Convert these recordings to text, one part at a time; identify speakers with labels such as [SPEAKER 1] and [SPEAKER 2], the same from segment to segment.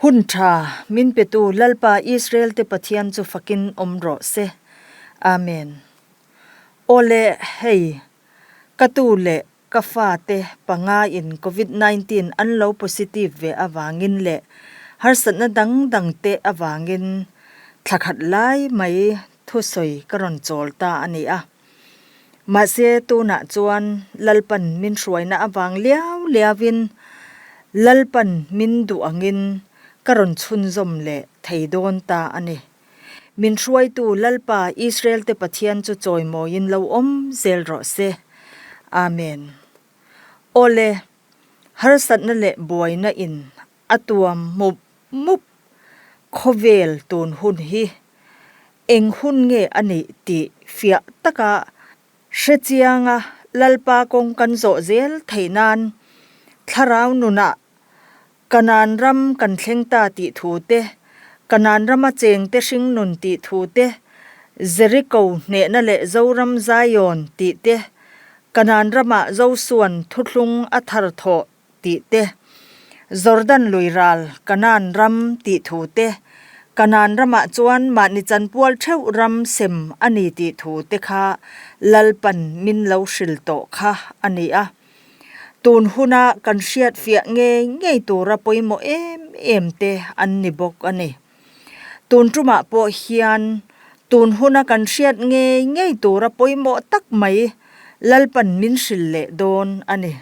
[SPEAKER 1] Hun tha min petu Lalpa Israel-te Pathian chu fakin awm rawh se. Amen. Awle, hei, ka tu leh ka fate pangaiin Covid 19 an lo positive ve avangin leh harsatna dang dangte avangin thla khat lai mai thusawi ka rawn chawl ta a ni a. Mahse, tunah chuan Lalpan min hruaina avang liau liauin Lalpan min duh angin ka rawn chhunzawm leh thei dawn ta a ni. Min hruaitu Lalpa Israelte Pathian chu chawimawiin lo awm zel rawh se. Amen. Awle, harsatna leh buaina in a tuam mup mup khawvel tun hun hi eng hun nge a nih tih fiah taka hrechianga Lalpa kawng kan zawh zel theih nan thlarau nunah Kanan ram kan thleng ta tih thu te, Kanan rama chengte hringnun tih thu te, Jeriko hnehna leh Zoram Zion tih te, Kanan ramah Josuan thuthlung a thar thawh tih te, Jordan lui ral Kanaan ram tih thu te, Kanaan ramah chuan mahni chanpual theuh ram sem a ni tih thu te kha Lalpan min lo hril tawh kha a ni a. Tun huna kan hriat fiah ngei ngei tura pawimawh em em te an ni bawk a ni. Tun tumah pawh hian tun huna kan hriat ngei ngei tura pawimawh tak mai Lalpan min hril leh dawn a ni.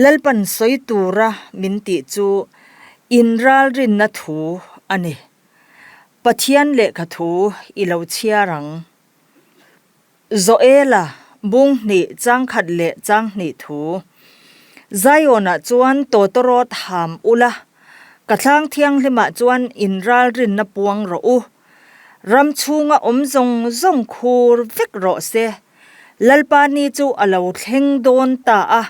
[SPEAKER 1] Lalpan sawi tura min tih chu inralrinna thu a ni. Pathian lehkha thu i lo chhiar ang. Joela bung hnih chang khat leh chang hnih thu. Zion-ah chuan tawtawrawt ham ula, ka thlang thianghlimah chuan inralrinna puang rawh u. Ram chhunga awm zawng zawng khur vek rawh se. Lalpa ni chu a lo thleng dawn ta a,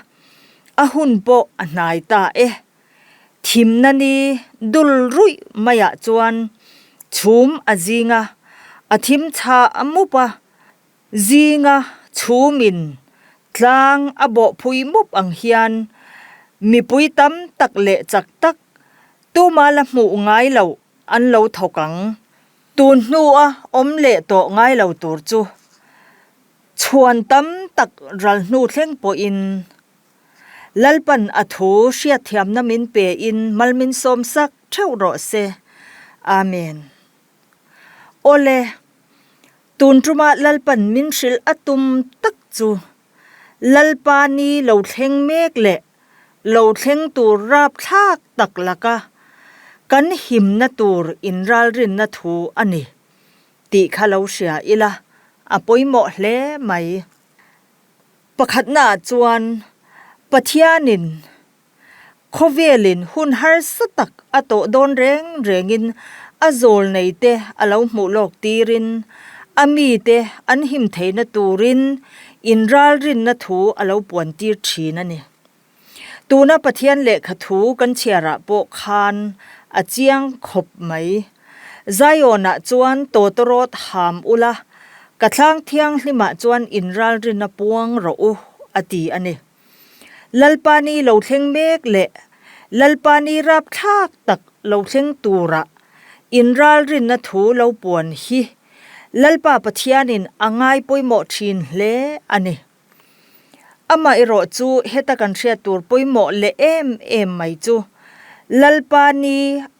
[SPEAKER 1] a hun pawh a hnai ta e. Thimna ni dul ruih maiah chuan chhum a zing a, a thim chha a mup a, zinga chhumin tlang a bawh phui mup ang hian mipui tam tak leh chak tak tuma la hmuh ngai loh an lo thawk ang. Tun hnua awm leh tawh ngai lo tur chu chhuan tam tak ral hnu thleng pawhin Lalpan a thu hriatthiamna min pein mal min sawm sak theuh rawh se. Amen. Awle, tun tuma Lalpan min hrilh a tum tak chu Lalpa ni lo thleng mek leh lo thleng tur rapthlak tak laka kan himna tur inralrinna thu a ni tih kha lo hria ila a pawimawh hle mai. Pakhatnaah chuan Pathianin khawvelin hun harsa tak a tawh dawn reng rengin a zawl neite a lo hmuh lawk tirin a mite an him theihna turin inralrinna thu a lo puan tir thin a ni. Tuna Pathian lehkha thu kan chhiarah pawh khan a chiang khawp mai. Zion-ah chuan tawtawrawt ham ula, ka thlang thianghlimah chuan inralrinna puang rawh u, a ti a ni. Lalpa ni lo thleng mek leh Lalpa ni rapthlak tak lo thleng turah inralrinna thu lo puan hi Lalpa Pathianin a ngai pawimawh thin hle a ni. Amaherawh chu heta kan hriat tur pawimawh leh em em mai chu Lalpa ni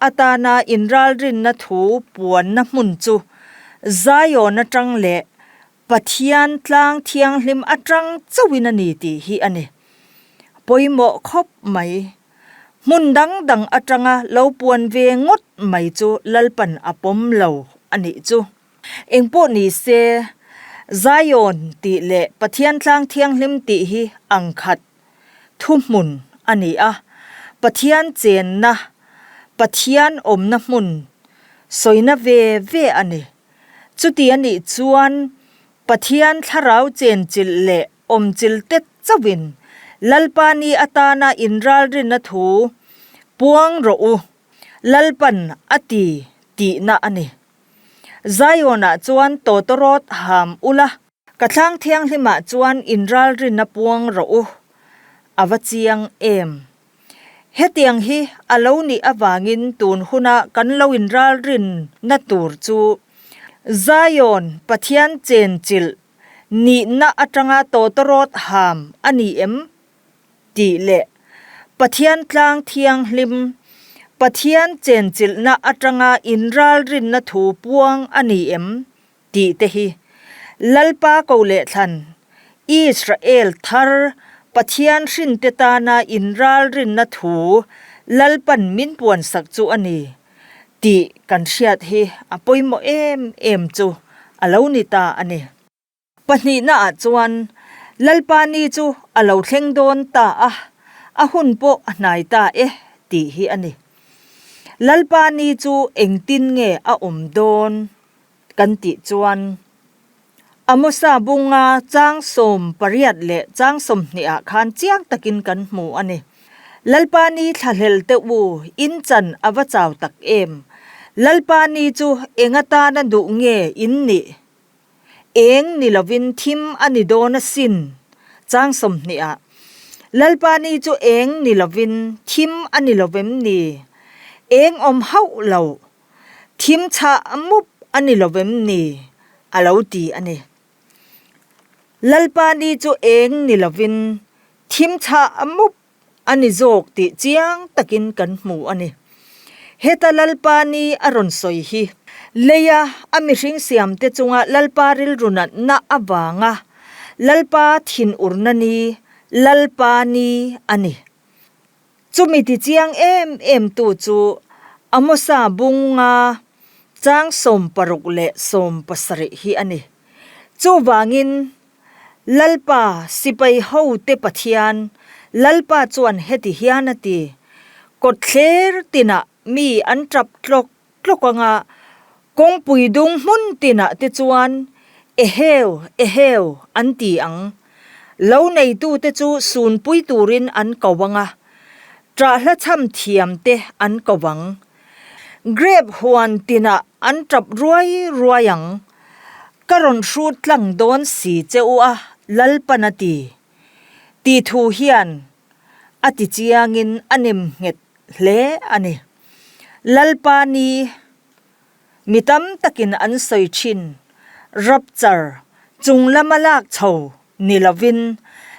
[SPEAKER 1] atana inralrinna thu puanna hmun chu Zion atang leh Pathian tlang thianghlim atang chauhin a ni tih hi a ni. Pawimawh khawp mai. Hmun dang dang atanga lo puan ve ngawt mai chu Lalpan a pawm lo a nih chu. Engpawh ni se, Zion tih leh Pathian tlang thianghlim tih hi ang khat thuhmun a ni a, Pathian chenna, Pathian awmna hmun sawina ve ve a ni. Chuti a nih chuan Pathian thlarau chenchilh leh awmchilh te chauhin Lalpa ni atana inralrinna thu puang rawh u, Lalpan a ti tihna a ni. Zion-ah chuan tawtawrawt ham ula, ka thlang thianghlimah chuan inralrinna puang rawh u, a va chiang em? Hetiang hi a lo nih avangin tun huna kan lo inralrinna tur chu Zion Pathian chenchilh nihna atanga tawtawrawt ham a ni em tih leh Pathian tlang thianghlim, Pathian chenchilhna atanga inralrinna thu puang a ni em tih te hi Lalpa ko leh thlan Israel thar Pathian hrinte tana inralrinna thu Lalpan min puansak chu a ni tih kan hriat hi a pawimawh em em chu a lo ni ta a ni. Pahnihnaah chuan Lalpa ni chu a lo thleng dawn ta a, a hun pawh a hnai ta e tih hi a ni. Lalpa ni chu engtin nge a awm dawn kan tih chuan Amosa bunga chang 18 leh chang 20 ah khan chiang takin kan hmu a ni. Lalpa ni thlahlel teh u, in chan a va chau tak em! Lalpa ni chu eng atana duh nge in nih? Eng ni lovin thim a ni dawn asin. Chang 20 ah, Lalpa ni chu eng ni lovin thim a ni lovem ni? Eng awm hauh lo. Thim chhah mup a ni lo vem ni? A lo ti a ni. Lalpa ni chu eng ni lovin thim chhah mup a ni zawk tih chiang takin kan hmu a ni. Heta Lalpa ni a rawn sawi hi leia a mihring siamte chunga Lalpa rilru natna avanga Lalpa thinurna ni, Lalpa ni a ni. Chumi ti chiang em em tu chu Amosa bunga chang 60 leh 70 hi a ni. Chuvangin Lalpa sipai hote Pathian, Lalpa chuan heti hian a ti, Kawtthler tinah mi an tap tlawk tlawk anga kawngpui dung hmun tinah te chuan Eheu, eheu an ti ang. Lo neitute chu sunpui turin an ko ang a, ṭahla chham thiamte an ko ang. Grape huan tinah an ṭap ruai ruai ang. Ka rawn hrut tlang dawn si che u a, Lalpan a ti. Tih thu hian a ti chiangin a nem nghet hle a ni. Lalpa ni mi tam takin an sawi thin, rapture, chung lama lak chho ni lovin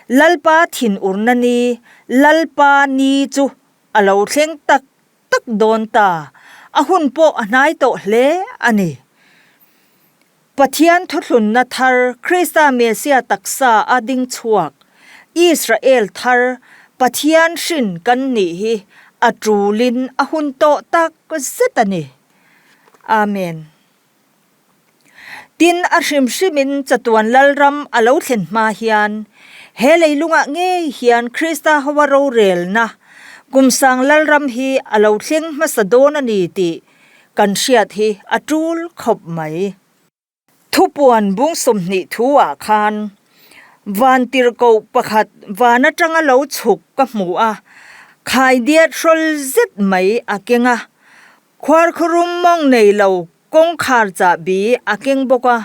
[SPEAKER 1] Lalpa thinurna ni, Lalpa ni chu a lo thleng tak tak dawn ta, a hun pawh a hnai tawh hle a ni. Pathian thuthlunna thar Krista Mesia taksa a ding chhuak Israel thar Pathian hrin kan nih hi a tulin a hun tawh tak zet a ni. Amen. Tin, a hrim hrimin chatuan Lalram a lo thlen hma hian he leilungah ngei hian Krista hoa rorelna Kumsang Lalram hi a lo thleng hmasa dawn a ni tih Kan hriat hi a tul khawp mai. Thupuan bung 20 thu ah khan vantirhkoh pakhat van atanga lo chhuk ka hmu a, khaidiat hrawl zet mai a keng a, khuarkhurum mawng nei lo kawngkhar chahbi a keng bawk a,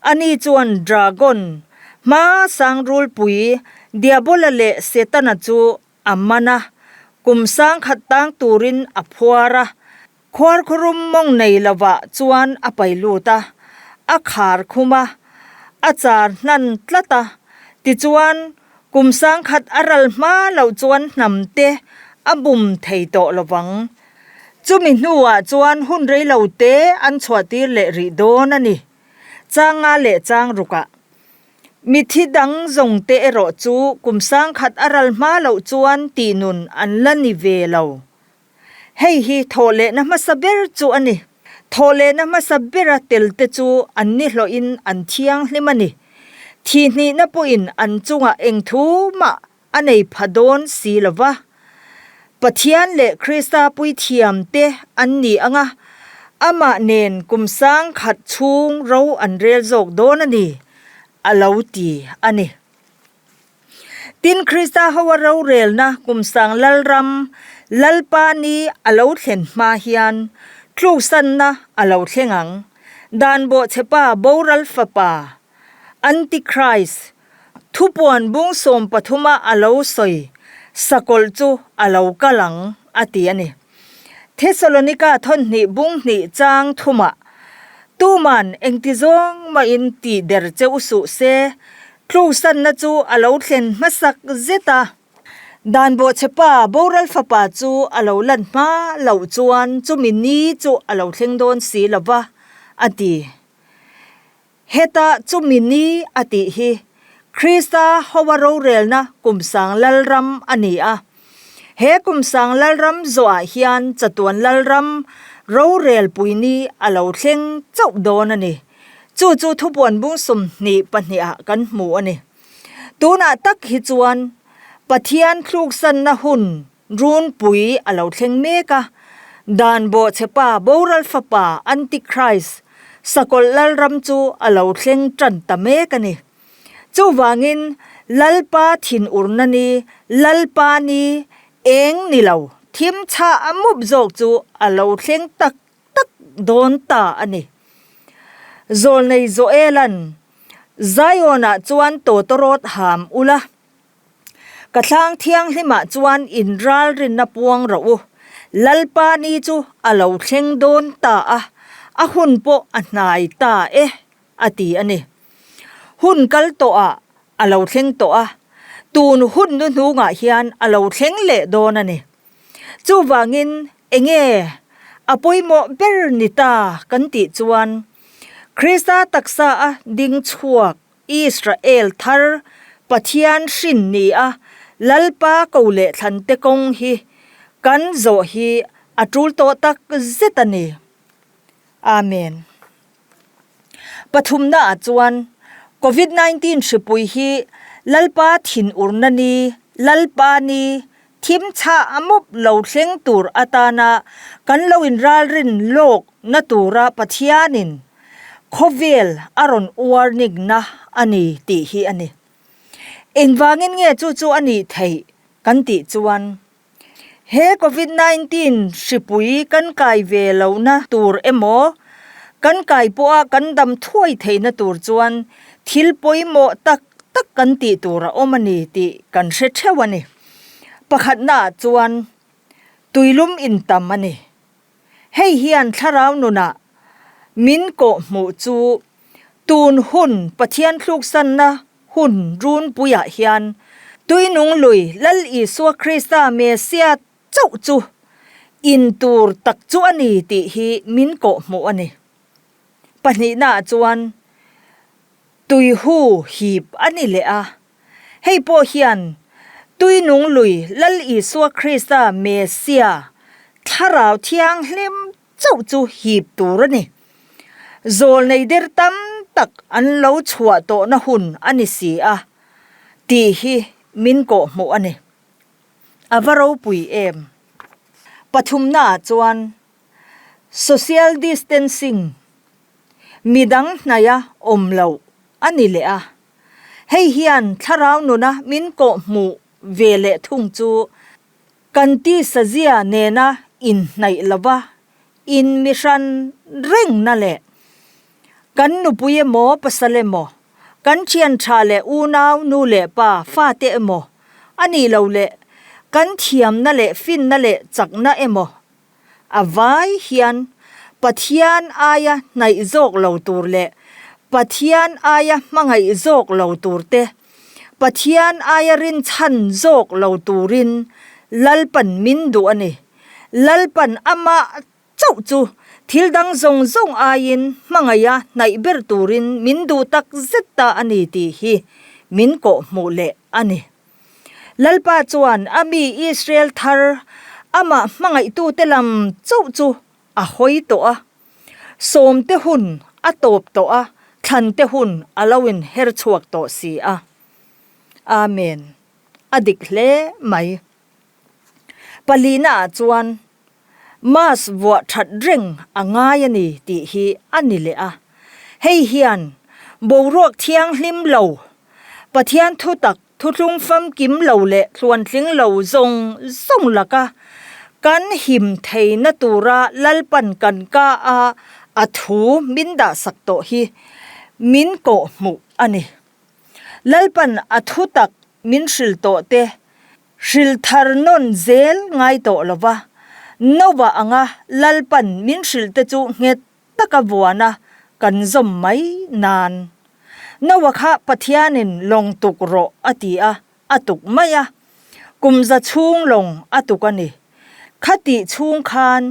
[SPEAKER 1] ani chuan dragon, hma sang rulpui, Diabola leh Setana chu A man a, kum 1000 tang turin a phuar a, khuarkhurum mawng nei lovah chuan a pai lut a, a khar khum a, a char hnan tlat a, tichuan kum 1000 a ral hma loh chuan hnam te a bum thei tawh lovang. Chumi hnuah chuan hun rei lo te an chhuahtir leh rih dawn a ni. Chang nga leh chang rukah. Mithi dang zawng te erawh chu kum 1000 a ral hma loh chuan tih nun an la ni ve lo. Hei hi thawhlehna hmasa ber chu a ni. Thawhlehna hmasa bera tel te chu an ni hlawhin an thianghlim a ni. Thihhnihna pawhin an chungah eng thu mah a nei pha dawn si lo va. Pathian leh Krista puithiam te an ni ang a, amah nen kum 1000 chhung ro an rel zawk dawn a ni, a lo ti a ni. Tin, Krista hoa rorelna kum sang Lalram Lalpa ni a lo thlen hma hian tluksanna a lo thleng ang. Dan bawhchhepa boral fapa, Antichrist, Thupuan bung 13 a a lo sawi. Sakawlh chu a lo kal ang, a ti a ni. Thesalonika thawnhnih bung hnih chang thumah, Tuman engti zawng mahin tih der che u suh se, tluksanna chu a lo thlen hmasak zet a. Dan bawhchhepa boral fapa chu a lo lan hma loh chuan chumi ni chu a lo thleng dawn si lo va, a ti. Heta chumi ni a tih hi Krista hoa rorelna Kumsang Lalram a ni a. He Kumsang Lalram zawhah hian chatuan Lalram rorelpui ni a lo thleng chauh dawn a ni. Chu chu thupuan bung 22 ah kan hmu a ni. Tunah tak hi chuan Pathian thluksanna hun Runpui a lo thleng mek a, Dan bawhchhepa boral fapa Antichrist sakawlh lalram chu a lo thleng tan ta mek a ni. Chuvangin Lalpa thinurna ni, Lalpa ni eng ni lo, thim chhah a mup zawk chu a lo thleng tak tak dawn ta a ni. Zawlnei Joela'n Zion-ah chuan tawtawrawt ham ula, Ka thlang thianghlimah chuan inralrinna puang rawh u. Lalpa ni chu a lo thleng dawn ta a, a hun pawh a hnai ta e, a ti a ni. Hun kal tawhah a lo thleng tawh a, tun hun hnuhnungah hian a lo thleng leh dawn a ni. Chuvangin enge a pawimawh ber ni ta kan tih chuan Krista taksa a ding chhuak Israel thar Pathian hrin ni a Lalpa ko leh thlan te kawng hi kan zawh hi a tul tawh tak zet a ni. Amen. Pathumna ah chuan Covid 19 hripui hi Lalpa thinurna ni, Lalpa ni, thim chhah a mup lo thleng tur atana kan lo inralrin lawk na tura Pathianin Khawvel a rawn warning-na a ni tih hi a ni. Engvangin nge chu chu a nih theih kan tih chuan he Covid 19 hripui kan kai ve lohna tur emaw, kan kai pawha kan dam thuai theihna tur chuan thil pawimawh tak tak kan tih tur a awm a ni tih kan hre theuh a ni. Pakhatnaah chuan tuilum intam a ni. Hei hian thlarau nunah min kawh hmuh chu tun hun Pathian thluksanna hun runpuiah hian tuinung lui Lal Isua Krista Messiah chauh chu in tur tak chu a ni tih hi min kawh hmuh a ni. Pahnihnaah chuan tuihu hip a ni leh a. Hei pawh hian Tuinung lui Lal Isua Krista Messia Thlarau Thianghlim chauh chu hip tur a ni. Zawlnei der tam tak an lo chhuah tawhna hun a ni si a, tih hi min kawhhmuh a ni. A va ropui em? Pathumnaah chuan Social Distancing, midang hnaia awm loh a ni leh a. Hei hian thlarau nuna min kawhhmuh ve leh thung chu kan tisazia nena inhnaih lova inmihran rengna leh kan nupui emaw pasal emaw, kan thian tha leh unau nu leh pa fate emaw a nih loh leh kan thiamna leh finna leh chakna emaw A vai hian Pathian aia hnaih zawk lo tur leh Pathian aia hmangaih zawk lo tur te, Pathian aia rinchhan zawk lo turin Lalpan min duh a ni. Lalpan amah chauh chu thil dang zawng zawng aiin hmangaiha hnaih ber turin min duh tak zet ta a ni tih hi min kawhhmuh leh a ni. Lalpa chuan a mi Israel thar amah hmangaihtute lam chauh chu a hawi tawh a, sawmte hun a tawp tawh a, thlante hun a lo inher chhuak tawh si a. Amen. A dik hle mai. Palina ah chuan mask vuah that reng a ngai a ni tih hi a ni leh a. Hei hian boruak thianghlim lo Pathian thutak thuthlung famkim lo leh tluantling lo zawng zawng laka kan him theihna tura Lalpan kan ka a a thu min dahsak tawh hi min kawhhmuh a ni. Lalpan a thutak min hrilh tawh te. Hrilh thar nawn zel ngai tawh lo va, Noah anga Lalpan min hrilh te chu nghet taka vuana kan zawm mai nan. Noah kha Pathianin lawng tuk rawh a ti a, a tuk mai a. Kum za chhung lawng a tuk a ni. Khatih chhung khan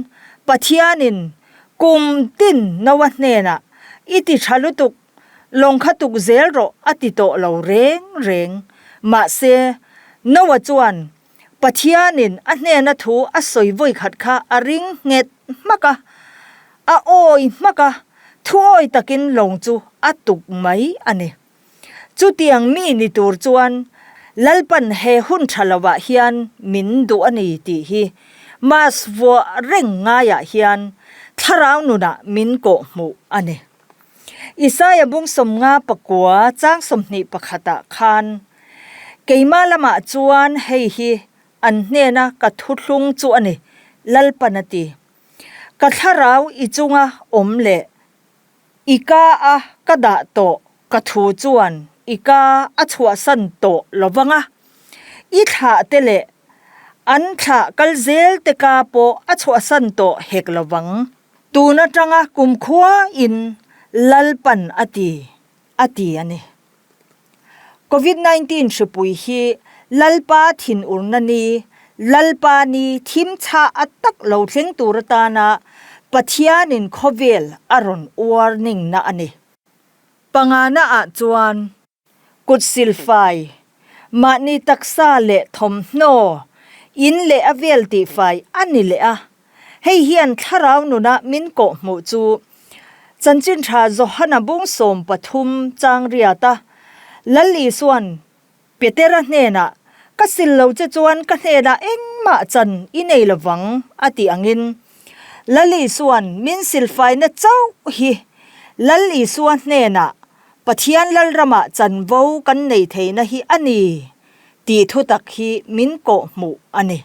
[SPEAKER 1] Pathianin kum tin Noah hnenah i ti tha lutuk, lawng kha tuk zel rawh a ti tawh lo reng reng. Mahse, Noah chuan Pathianin a hnena thu a sawi vawi khat kha a ring nghet hmak a, a awi hmak a, thuawi takin lawng chu a tuk mai a ni. Chutiang mi ni tur chuan Lalpan he hun tha lovah hian min duh a ni tih hi Mass vuah reng ngaiah hian thlarau nunah min kawh hmuh a ni. Isaia bung 59 chang 21 ah khan, Keimah lamah chuan hei hi an hnena ka thuthlung chu a ni, Lalpan a ti. Ka thlarau i chunga awm leh I ka a ka dah tawh ka thu chuan i ka a chhuahsan tawh lo vang a, i thlah te leh an thlah kal zel te ka pawh a chhuahsan tawh hek lo vang. Tun atanga kumkhua in Lalpan a ti, a ti a ni. Covid 19 hripui hi Lalpa thinurna ni, Lalpa ni thim chhah a tak lo thleng tur atana Pathianin khawvel a rawn warning-na a ni. Pangana ah chuan kut silfai, mahni taksa leh thawmhnaw, in leh a vel tihfai a ni leh a. Hei hian thlarau nuna min kawhhmuh chu Chanchin Tha Johana bung 13 chang riata Lal Isuan Petera hnenah, Ka sil lo che chuan ka hnenah engmah chan i nei lo vang a tih angin Lal Isuan min silfaina chauh hi Lal Isua hnenah Pathian Lalramah chanvo kan nei theihna hi a ni tih thutak hi min kawhhmuh a ni.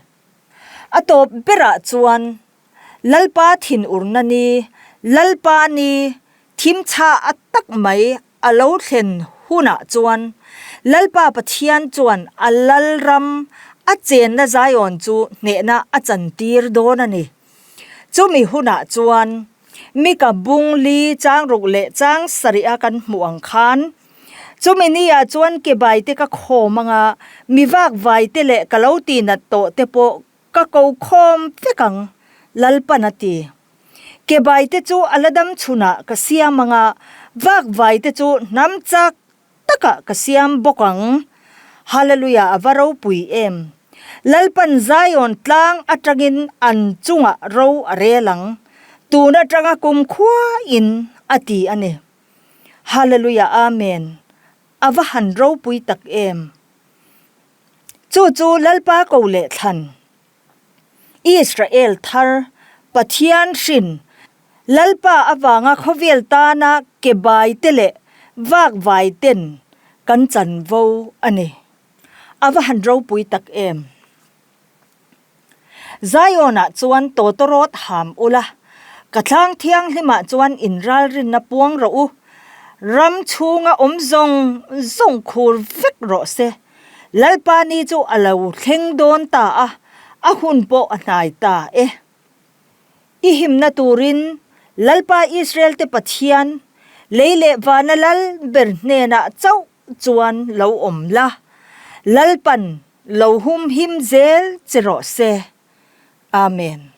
[SPEAKER 1] A tawp berah chuan Lalpa thinurna ni, Lalpa ni thim chhah a tak mai a lo thlen hunah chuan Lalpa Pathian chuan a Lalram a chenna Zion chu hnehna a chantir dawn a ni. Chumi hunah chuan Mika bung li chang ruk leh chang sarih a kan hmuh ang khan Chumi ni ah chuan ke bai te ka khawm anga mi vak vai te leh ka lo ti nat tawh te pawh ka ko khawm vek ang, Lalpan a ti. Ke bai te chu a la dam chhunah ka siam anga vak vai te chu hnam chak takah ka siam bawk ang. Hallelujah a va ropui em! Lalpan Zion tlang atangin an chungah ro a rel ang, tun atanga kumkhua in a ti a ni. Hallelujah Amen a va han ropui tak em. Chu chu Lalpa ko leh thlan Israel thar Pathian hrin Lalpa avanga khawvel tana ke bai te leh vak vai ten kan chanvo a ni. A va han ropui tak em. Zion-ah chuan tawtawrawt ham ula, ka tlang thianghlimah chuan inralrinna puang rawh u. Ram chhunga awm zawng zawng khur vek rawh se. Lalpa ni chu a lo thleng dawn ta a, a hun pawh a hnai ta e. I himna turin Lalpa Israel-te Pathian, lei leh vana lal ber hnenah chauh chuan lo awm la, Lalpan lo humhim zel che rawh se. Amen.